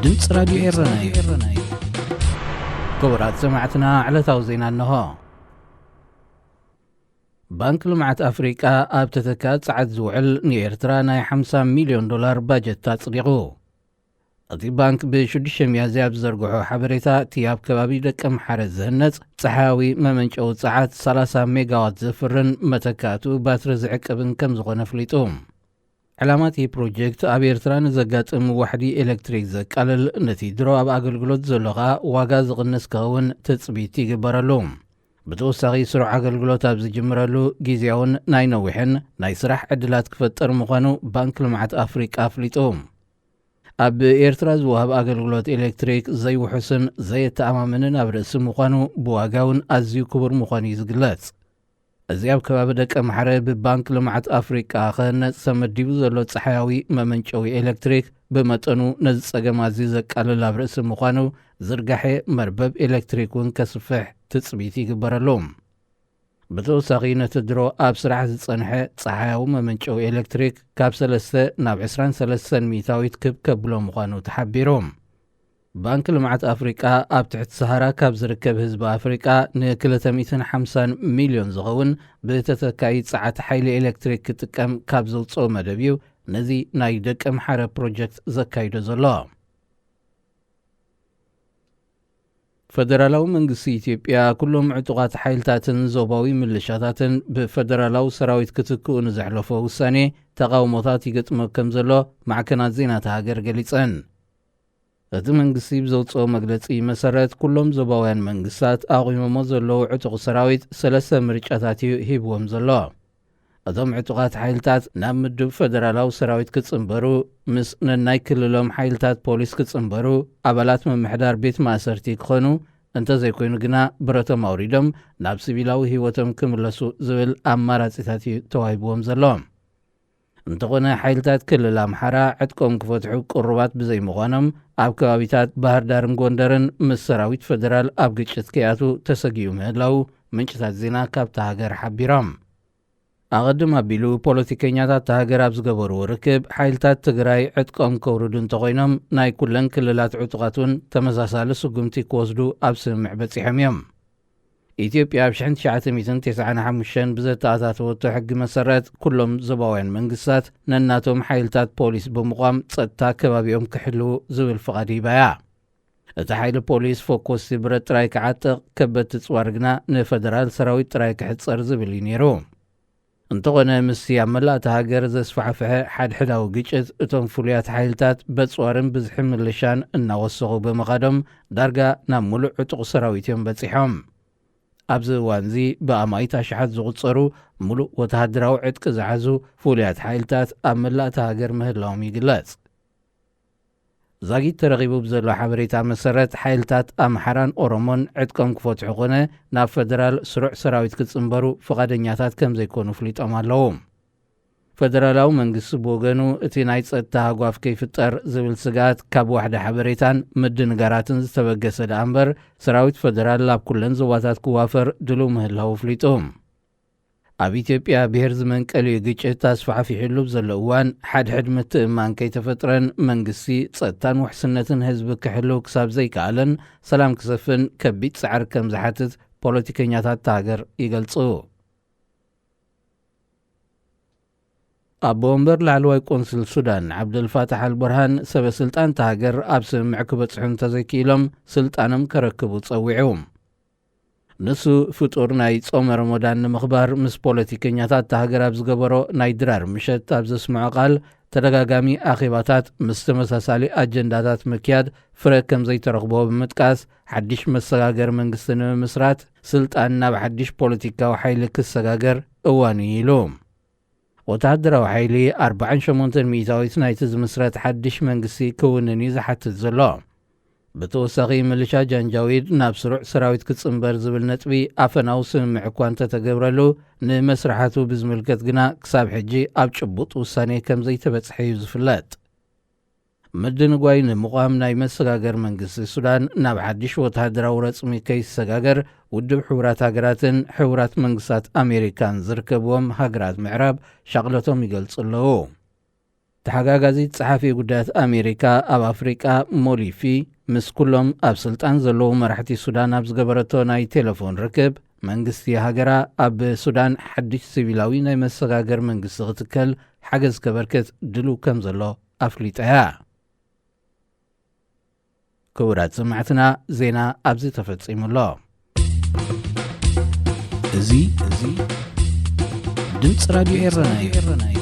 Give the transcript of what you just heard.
ድምፂ ራድዮ ኤረና እዩ። ክቡራት ሰማዕትና፣ ዕለታዊ ዜና እንሆ። ባንክ ልምዓት ኣፍሪቃ ኣብ ተተካ ጸዓት ዝውዕል ንኤርትራ ናይ ሓምሳ ሚልዮን ዶላር ባጀት ኣጽዲቑ። እቲ ባንክ ብሽዱሽተ ሚያዝያ ኣብ ዝዘርግሖ ሓበሬታ፣ እቲ ኣብ ከባቢ ደቀምሓረ ዝህነጽ ጸሓያዊ መመንጨዊ ጸዓት ሰላሳ ሜጋዋት ዘፍርን መተካእትኡ ባትሪ ዝዕቅብን ከም ዝኾነ ኣፍሊጡ። ዕላማ እቲ ፕሮጀክት ኣብ ኤርትራ ንዘጋጥም ዋሕዲ ኤሌክትሪክ ዘቃልል፣ ነቲ ድሮ ኣብ ኣገልግሎት ዘሎ ኸኣ ዋጋ ዝቕንስ ክኸውን ትጽቢት ይግበረሉ። ብተወሳኺ ስሩዕ ኣገልግሎት ኣብ ዝጅምረሉ ግዝያውን ናይ ነዊሕን ናይ ስራሕ ዕድላት ክፈጥር ምዃኑ ባንክ ልምዓት ኣፍሪቃ ኣፍሊጡ። ኣብ ኤርትራ ዝወሃብ ኣገልግሎት ኤሌክትሪክ ዘይውሑስን ዘየተኣማምንን ኣብ ርእሲ ምዃኑ፣ ብዋጋ እውን ኣዝዩ ክቡር ምዃኑ እዩ ዝግለጽ። እዚ ኣብ ከባቢ ደቀምሓረ ብባንክ ልምዓት ኣፍሪቃ ክህነጽ ተመዲቡ ዘሎ ጸሓያዊ መመንጨዊ ኤሌክትሪክ፣ ብመጠኑ ነዚ ጸገም ኣዝዩ ዘቃልል ኣብ ርእሲ ምዃኑ፣ ዝርጋሐ መርበብ ኤሌክትሪክ እውን ከስፍሕ ትጽቢት ይግበረሉ። ብተወሳኺ፣ ነቲ ድሮ ኣብ ስራሕ ዝጸንሐ ጸሓያዊ መመንጨዊ ኤሌክትሪክ ካብ ሰለስተ ናብ ዕስራን ሰለስተን ሚእታዊት ክብ ከብሎ ምዃኑ ተሓቢሩ። ባንክ ልምዓት ኣፍሪቃ፣ ኣብ ትሕቲ ሰሃራ ካብ ዝርከብ ህዝቢ ኣፍሪቃ ንክልተ ሚእትን ሓምሳን ሚልዮን ዝኸውን ብተተካኢ ጸዓት ሓይሊ ኤሌክትሪክ ክጥቀም ካብ ዘውጽኦ መደብ እዩ ነዚ ናይ ደቀምሓረ ፕሮጀክት ዘካይዶ ዘሎ። ፈደራላዊ መንግስቲ ኢትዮጵያ፣ ኩሎም ዕጡቓት ሓይልታትን ዞባዊ ምልሻታትን ብፈደራላዊ ሰራዊት ክትክኡ ንዘሕለፎ ውሳኔ ተቓውሞታት ይገጥሞ ከም ዘሎ ማዕከናት ዜና እታ ሃገር ገሊጸን። እቲ መንግስቲ ብዘውጽኦ መግለጺ መሰረት፣ ኩሎም ዞባውያን መንግስታት ኣቑሞሞ ዘለዉ ዕጡቕ ሰራዊት ሰለስተ ምርጫታት እዩ ሂብዎም ዘሎ። እቶም ዕጡቓት ሓይልታት ናብ ምዱብ ፈደራላዊ ሰራዊት ክጽንበሩ፣ ምስ ነናይ ክልሎም ሓይልታት ፖሊስ ክጽንበሩ፣ ኣባላት ምምሕዳር ቤት ማእሰርቲ ክኾኑ፣ እንተዘይኮይኑ ግና ብረቶም ኣውሪዶም ናብ ሲቪላዊ ህይወቶም ክምለሱ ዝብል ኣማራጺታት እዩ ተዋሂብዎም ዘሎ። እንተኾነ፣ ሓይልታት ክልል ኣምሓራ ዕጥቆም ክፈትሑ ቅሩባት ብዘይምዃኖም፣ ኣብ ከባቢታት ባህር ዳርን ጎንደርን ምስ ሰራዊት ፈደራል ኣብ ግጭት ከይኣትዉ ተሰጊኡ ምህላዉ ምንጭታት ዜና ካብታ ሃገር ሓቢሮም። ኣቐድም ኣቢሉ፣ ፖለቲከኛታት እታ ሃገር ኣብ ዝገበርዎ ርክብ፣ ሓይልታት ትግራይ ዕጥቆም ከውርዱ እንተኾይኖም፣ ናይ ኩለን ክልላት ዕጡቓት እውን ተመሳሳሊ ስጉምቲ ክወስዱ ኣብ ስምምዕ በጺሖም እዮም። ኢትዮጵያ ኣብ ሽሕን ትሽዓተ ሚእትን ተስዓን ሓሙሽተን ብዘተኣታተወቶ ሕጊ መሰረት፣ ኩሎም ዞባውያን መንግስታት ነናቶም ሓይልታት ፖሊስ ብምቋም ጸጥታ ከባቢኦም ክሕልዉ ዝብል ፍቓድ ሂባ እያ። እቲ ሓይሊ ፖሊስ ፈኮስቲ ብረት ጥራይ ክዓጥቕ፣ ከበድቲ ጽዋር ግና ንፈደራል ሰራዊት ጥራይ ክሕጸር ዝብል እዩ ነይሩ። እንተኾነ፣ ምስቲ ኣብ መላእ እታ ሃገር ዘስፋሕፍሐ ሓድሕዳዊ ግጭት፣ እቶም ፍሉያት ሓይልታት በጽዋርን ብዝሒ ምልሻን እናወሰኹ ብምኻዶም፣ ዳርጋ ናብ ምሉእ ዕጡቕ ሰራዊት እዮም በጺሖም። ኣብዚ እዋንዚ ብኣማኢት ኣሽሓት ዝቑጸሩ ምሉእ ወተሃደራዊ ዕጥቂ ዝሓዙ ፍሉያት ሓይልታት ኣብ መላእ እታ ሃገር ምህላዎም ይግለጽ። ዛጊት ተረኺቡ ብዘሎ ሓበሬታ መሰረት፣ ሓይልታት ኣምሓራን ኦሮሞን ዕጥቆም ክፈትሑ ኮነ ናብ ፈደራል ስሩዕ ሰራዊት ክጽንበሩ ፍቓደኛታት ከም ዘይኮኑ ኣፍሊጦም ኣለዉ። ፈደራላዊ መንግስቲ ብወገኑ፣ እቲ ናይ ጸጥታ ሃጓፍ ከይፍጠር ዝብል ስግኣት ካብ ዋሕዲ ሓበሬታን ምድንጋራትን ዝተበገሰ ደኣ እምበር፣ ሰራዊት ፈደራል ኣብ ኩለን ዞባታት ክዋፈር ድሉው ምህላዉ ኣፍሊጡ። ኣብ ኢትዮጵያ፣ ብሄር ዝመንቀሊኡ ግጭት ኣስፋሕፊሕሉ ኣብ ዘሎ እዋን፣ ሓድሕድ ምትእምማን ከይተፈጥረን መንግስቲ ጸጥታን ውሕስነትን ህዝቢ ክሕልው ክሳብ ዘይከኣለን፣ ሰላም ክሰፍን ከቢድ ጻዕሪ ከም ዝሓትት ፖለቲከኛታት እታ ሃገር ይገልጹ። ኣቦ ወንበር ላዕለዋይ ቆንስል ሱዳን ዓብደልፋታሕ ኣልቡርሃን፣ ሰበ ስልጣን እታ ሃገር ኣብ ስምምዕ ክበጽሑ እንተዘይክኢሎም፣ ስልጣኖም ከረክቡ ጸዊዑ። ንሱ፣ ፍጡር ናይ ጾመ ረመዳን ንምኽባር ምስ ፖለቲከኛታት እታ ሃገር ኣብ ዝገበሮ ናይ ድራር ምሸት ኣብ ዘስምዖ ቃል፣ ተደጋጋሚ ኣኼባታት ምስ ተመሳሳሊ ኣጀንዳታት ምክያድ ፍረ ከም ዘይተረኽቦ ብምጥቃስ፣ ሓድሽ መሰጋገሪ መንግስቲ ንምምስራት ስልጣን ናብ ሓድሽ ፖለቲካዊ ሓይሊ ክሰጋገር እዋኑ እዩ ኢሉ። ወተሃደራዊ ሓይሊ ኣርባዓን ሸሞንተን ሚእታዊት ናይቲ ዝምስረት ሓድሽ መንግስቲ ክውንን እዩ ዝሓትት ዘሎ። ብተወሳኺ፣ ምልሻ ጃንጃዊድ ናብ ስሩዕ ሰራዊት ክጽንበር ዝብል ነጥቢ ኣፈናዊ ስምምዕ እኳ እንተተገብረሉ፣ ንመስርሓቱ ብዝምልከት ግና ክሳብ ሕጂ ኣብ ጭቡጥ ውሳኔ ከም ዘይተበጽሐ እዩ ዝፍለጥ። ምድንጓይ ንምቋም ናይ መሰጋገሪ መንግስቲ ሱዳን ናብ ሓድሽ ወተሃደራዊ ረጽሚ ከይሰጋገር፣ ውድብ ሕቡራት ሃገራትን ሕቡራት መንግስታት ኣሜሪካን ዝርከብዎም ሃገራት ምዕራብ ሻቕለቶም ይገልጹ ኣለዉ። እታ ተሓጋጋዚት ጸሓፊ ጉዳያት ኣሜሪካ ኣብ ኣፍሪቃ ሞሊፊ ምስ ኩሎም ኣብ ስልጣን ዘለዉ መራሕቲ ሱዳን ኣብ ዝገበረቶ ናይ ቴሌፎን ርክብ፣ መንግስቲ ሃገራ ኣብ ሱዳን ሓድሽ ሲቪላዊ ናይ መሰጋገር መንግስቲ ክትከል ሓገዝ ከበርክት ድሉ ከም ዘሎ ኣፍሊጣ እያ። ክቡራት ሰማዕትና፣ ዜና ኣብዚ ተፈጺሙ ኣሎ። እዚ፣ እዚ ድምፂ ራዲዮ ኤረና እዩ።